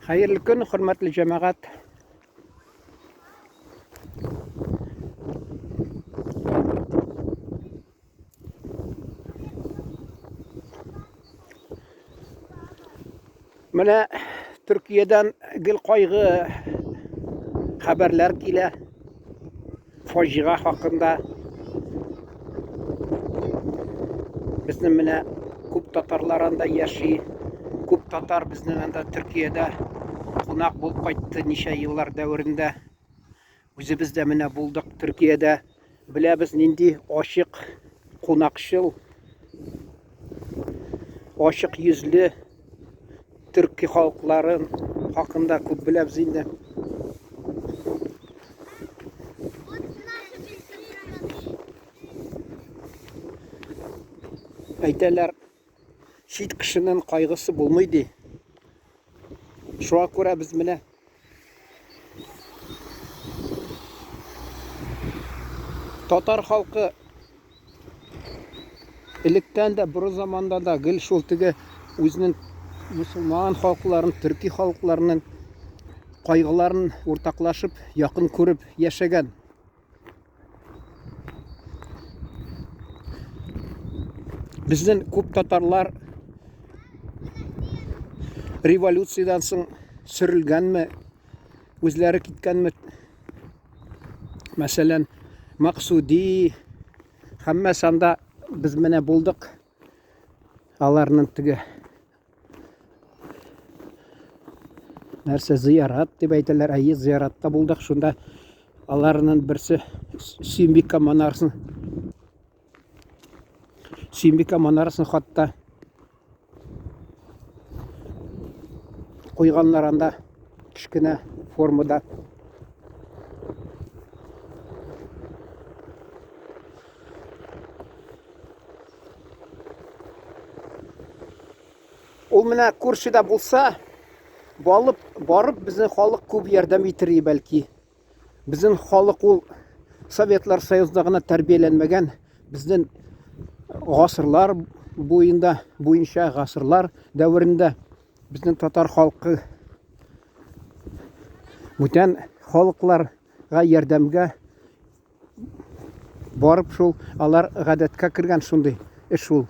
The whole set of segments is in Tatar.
Хәерле көн, хөрмәтле җәмәгать. Менә Төркиядән гел кайгы хәбәрләр килә. Фаҗига хакында. Безнең менә күп татарлар анда яши. Күп татар безнең анда Төркиядә кунак булып кайтты ничә еллар дәверендә. Үзебез дә менә булдык Төркиядә. Беләбез нинди ачык, кунакчыл, ачык йөзле төрки халыкларын хакында күп беләбез инде. Әйтәләр, чит кешенең кайгысы булмый ди. Шуңа күрә без менә татар халкы электән дә борын заманда да гел шул теге үзенең мусульман халыкларын, төрки халыкларының кайгыларын уртаклашып, якын күреп яшәгән. Безнең күп татарлар революциядән соң сөрелгәнме, үзләре киткәнме? Мәсәлән, Максуди, һәммәсе анда без менә булдык. Аларның теге нәрсә зыярат дип әйтәләр. Әйе, зыяратта булдык. Шунда аларның берсе Сөембикә манарасын Сөембикә манарасын хатта куйганнар анда кечкенә формада. Ул менә күршедә булса, балып, барып безнең халык күп ярдәм итер бәлки. Безнең халык ул Советлар Союзында гына тәрбияләнмәгән, безнең гасырлар буенда, буенча гасырлар дәверендә безнең татар халкы бүтән халыкларга ярдәмгә Барып шул, алар гадәткә кергән шундый эш ул.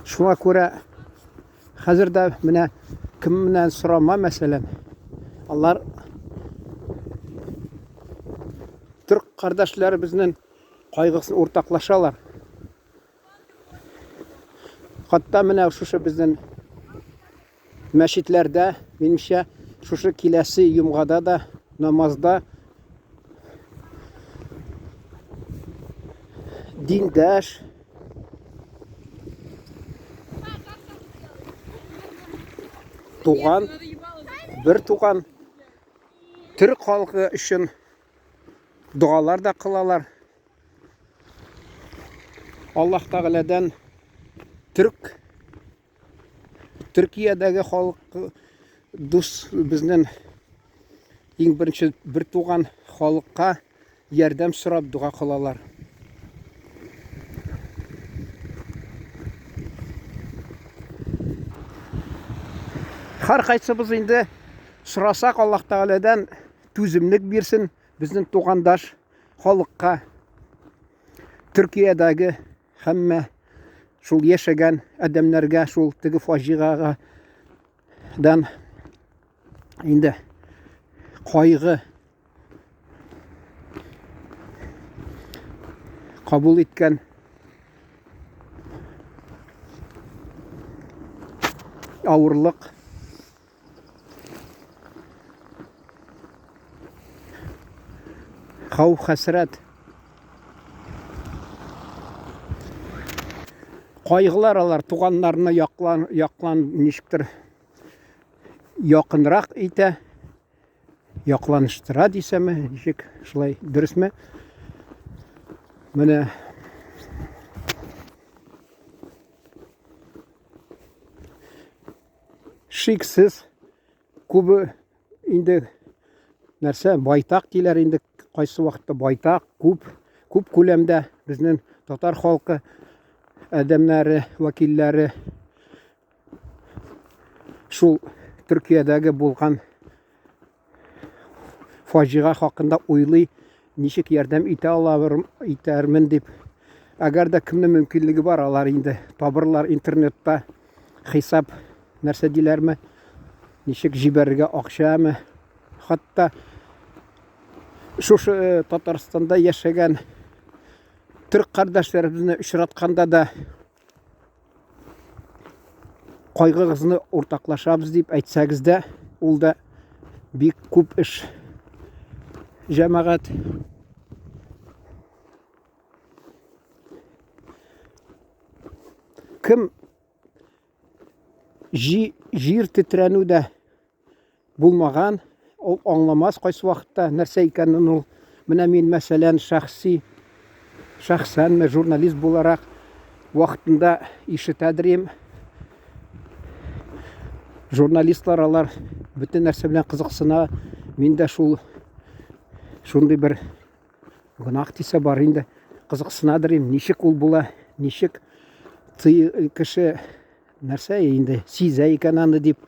Шуңа күрә хәзер дә менә кемнән сорама, мәсәлән, алар төрк кардәшләребезнең кайгысын уртаклашалар. Хатта менә шушы безнең мәчетләрдә, минемчә, шушы киләсе йомгада да намазда диндәш туган, бер туган төрек халкы өчен догалар да кылалар. Аллаһ Тәгаләдән төрк Төркиядәге халык дус безнең иң беренче бер туган халыкка ярдәм сорап дога кылалар. Һәркайсыбыз инде сорасак Аллаһ Тәгаләдән түземлек бирсен безнең тугандаш халыкка Төркиядәге һәммә шул яшәгән адәмнәргә шул теге фаҗигага дан инде кайгы кабул иткән авырлык Хауф хәсрәт. Кайгылар алар туганнарны яклан, яклан ничектер якынрак итә, якланыштыра дисәме, ничек шулай дөресме? Менә Шиксез, күбе инде нәрсә, байтак диләр инде, кайсы вакытта байтак, күп, күп күләмдә безнең татар халкы адәмнәре, вәкилләре. Шул Төркиядәге булган фаҗига хакында уйлый, ничек ярдәм итә алыр, итәрмен дип. Әгәр дә кемнең мөмкинлеге бар, алар инде табырлар интернетта хисап нәрсә диләрме, ничек җибәрергә акчамы. Хәтта шушы э, Татарстанда яшәгән төрк кардәшләребезне очратканда да кайгыгызны уртаклашабыз дип әйтсәгез дә, ул да бик күп эш. Җәмәгать кем җир тетрәнү дә булмаган, ул аңламас кайсы вакытта нәрсә икәнен ул. Менә мин, мәсәлән, шәхси, шәхсәнме, журналист буларак вакытында ишетәдер идем. Журналистлар алар бөтен нәрсә белән кызыксына. Мин дә шул шундый бер гөнаһ дисә бар инде, кызыксынадыр идем, ничек ул була, ничек кеше нәрсә инде сизә икән аны дип.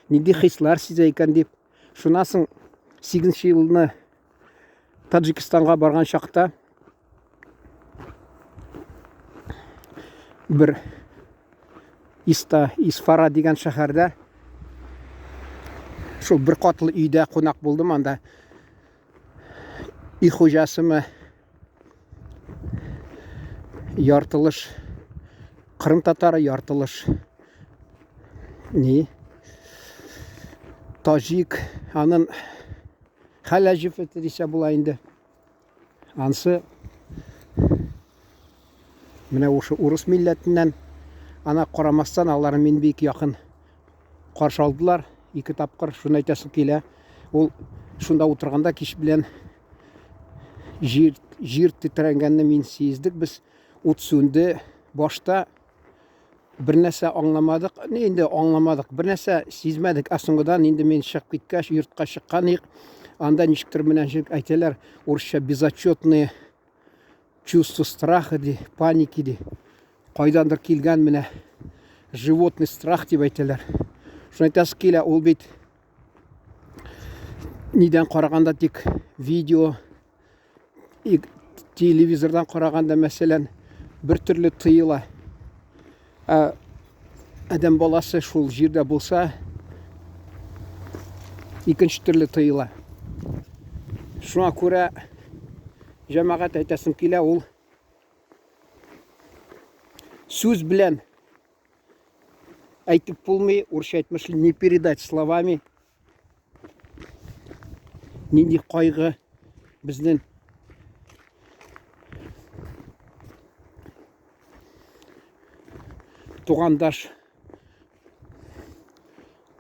Нинди хислар сизә икән дип. Шуннан соң 8 елны Таджикистанга барган чакта бер Иста, Исфара дигән шәһәрдә шул бер катлы өйдә кунак булдым анда. Өй хуҗасымы яртылыш кырым татары, яртылыш ни таҗик, анын хәләҗев дисә була инде. Ансы менә ушы урыс милләтеннән. Ана карамастан, алар мин бик якын каршы алдылар ике тапкыр. Шуны әйтәсем килә, ул шунда утырганда кич белән җир җир тетрәнгәнне мин сиздек без. Ут сүнде. Башта бер нәрсә аңламадык. Не инде аңламадык, бер нәрсә сизмәдек. Ә соңгыдан инде мин чыгып киткәч, йортка чыккан идек. Анда ничектер менә ничек әйтәләр, урысча безотчетные чувство страха ди, паники ди. Кайдандыр килгән менә животный страх дип әйтәләр. Шуны әйтәсе килә, ул бит нидән караганда тик видео телевизордан караганда, мәсәлән, бер төрле тыела. Ә адәм баласы шул җирдә булса, икенче төрле тыела. Шуңа күрә җәмәгать әйтәсем килә, ул сүз белән әйтеп булмый, урысча әйтмешли, не передать словами. Нинди кайгы безнең тугандаш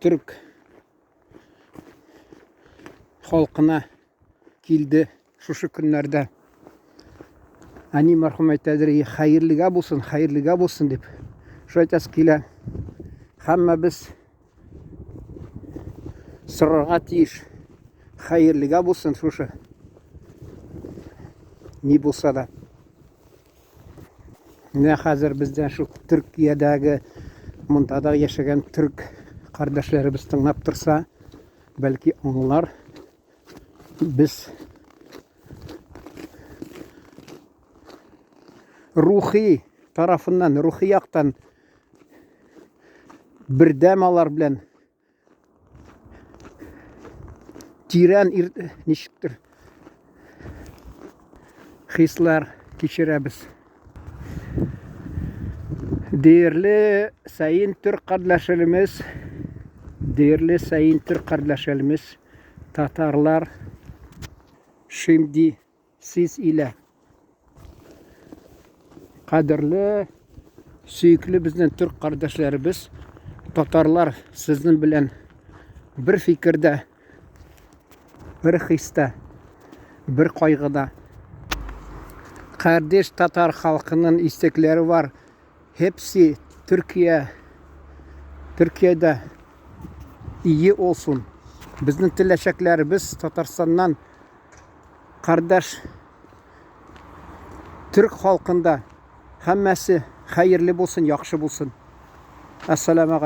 төрк халкына килде шушы көннәрдә. Әни мәрхүм әйтәдер, хәерлегә булсын, хәерлегә булсын дип. Шулай әйтәсе килә. Һәммәбез сорарга тиеш. Хәерлегә булсын шушы. Ни булса да. Менә хәзер бездән шул Төркиядәге, монда да яшәгән төрк кардәшләребез тыңлап торса, бәлки аңлар. Без рухи тарафыннан, рухи яктан бердәм алар белән тирән ничектер хислар кичерәбез. Değerli sayın Türk kardeşlerimiz, değerli sayın Türk kardeşlerimiz, Tatarlar şimdi siz ile кадерле, сөекле безнең төрк кардәшләребез, татарлар сезнең белән бер фикердә, бер хистә, бер кайгыда. Кардеш татар халкының истәкләре бар. Hepsi Türkiye Türkiye'de iyi olsun. Безнең теләчәкләребез Татарстаннан кардәш төрк халкында һәммәсе хәерле булсын, яхшы булсын. Әссәламә.